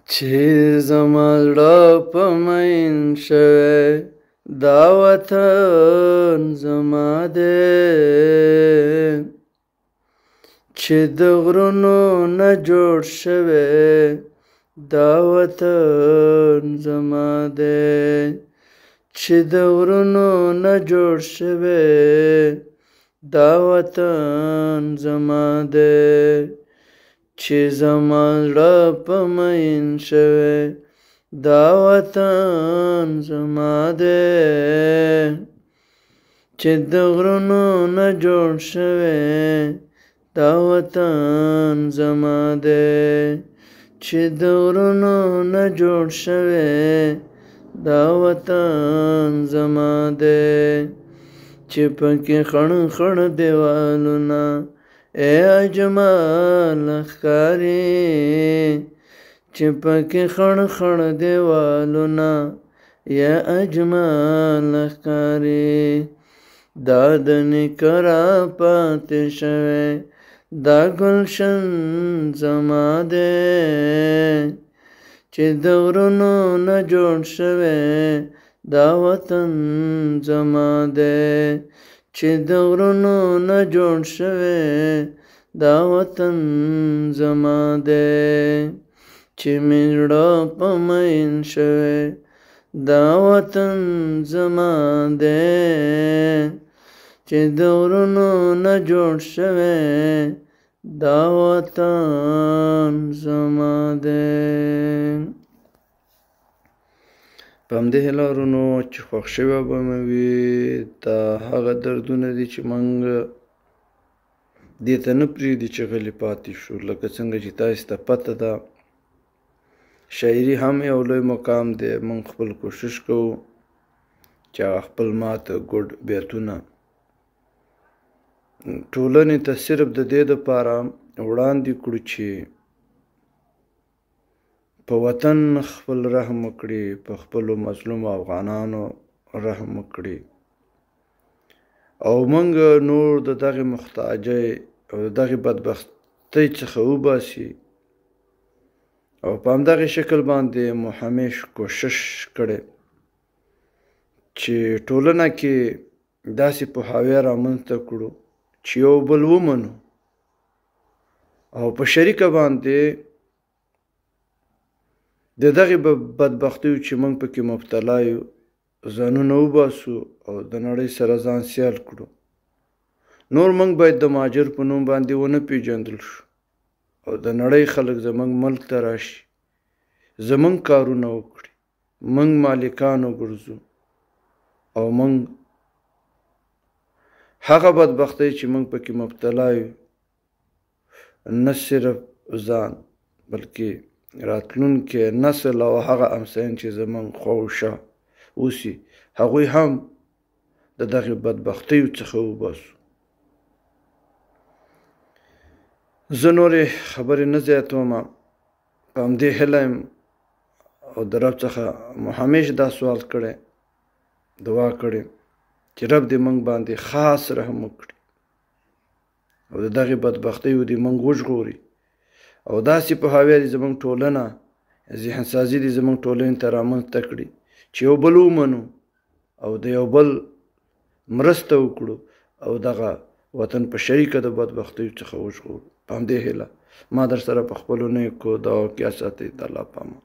چې زما زړه په مین شوی دا وطن زما دی، چې د غرونو نه جوړ شوی دا وطن زما دی، چې د غرونو نه جوړ شوی دا وطن زما دی، چې زما زړه په مین شوی دا وطن زما دی، چې د غرونو نه جوړ شوی دا وطن زما دی، چې د غرونو نه جوړ شوی دا وطن زما دی، چې پکې خړ خړ دیوالونه ای اجمل ښکاري، چې پکې خړ خړ دیوالونه یا اجمل ښکاري، دا د نیکه را پاتې شوی دا ګلشن زما دی، چې د غرونو نه جوړ شوی دا وطن زما دی، چې د غرونو نه جوړ شوی دا وطن زما دی، چې مې زړه په مین شوی دا وطن زما دی، چې د غرونو نه جوړ شوی دا وطن زما دی. په همدې هیله ورونو چې خوښ شوی به مې وي. دا هغه دردونه دي چې موږ دې ته نه پرېږدي چې غلي پاتې شو. لکه څنګه چې تاسې ته پته ده، شاعري هم یو لوی مقام دی. موږ خپل کوشش کوو چې هغه خپل ماته ګډ بیتونه ټولنې ته صرف د دې دپاره وړاندې کړو چې په وطن خپل رحم وکړي، په خپلو مظلومو افغانانو رحم وکړي، او موږ نور د دغې محتاجۍ او د دغې بدبختۍ څخه وباسي. او په همدغې شکل باندې مو همیش کوشش کړی چې ټولنه کې داسې پوهاوی رامنځته کړو چې یو بل ومنو او په شریکه باندې د دغې بدبختیو چې موږ پکې مبتلا یو ځانونه وباسو او د نړۍ سره ځان سیال کړو. نور موږ باید د مهاجر په نوم باندې ونه پیژندل شو او د نړۍ خلک زموږ ملک ته راشي، زموږ کارونه وکړي، موږ مالکان وګرځو او موږ هغه بدبختۍ چې موږ پکې مبتلا یو نه صرف ځان بلکې راتلونکی نسل او هغه همسایان چې زموږ خواوشا اوسي هغوی هم د دغې بدبختیو څخه وباسو. زه نورې خبرې نه زیاتوم، په همدې هیله یم او د رب څخه مو همیش دا سوال کړی، دعا کړې چې رب دې موږ باندې خاص رحم وکړي او د دغې بدبختیو دې موږ وژغوري او داسې پوهاوی دې زموږ ټولنه، ذهن سازي دې زموږ ټولنې ته رامنځته کړي چې یو بل ومنو او د یو بل مرسته وکړو او دغه وطن په شریکه د بدبختیو څخه وژغورو. په همدې هیله ما در سره په خپلو نیکو دعاو کې ساتئ. د الله په امان.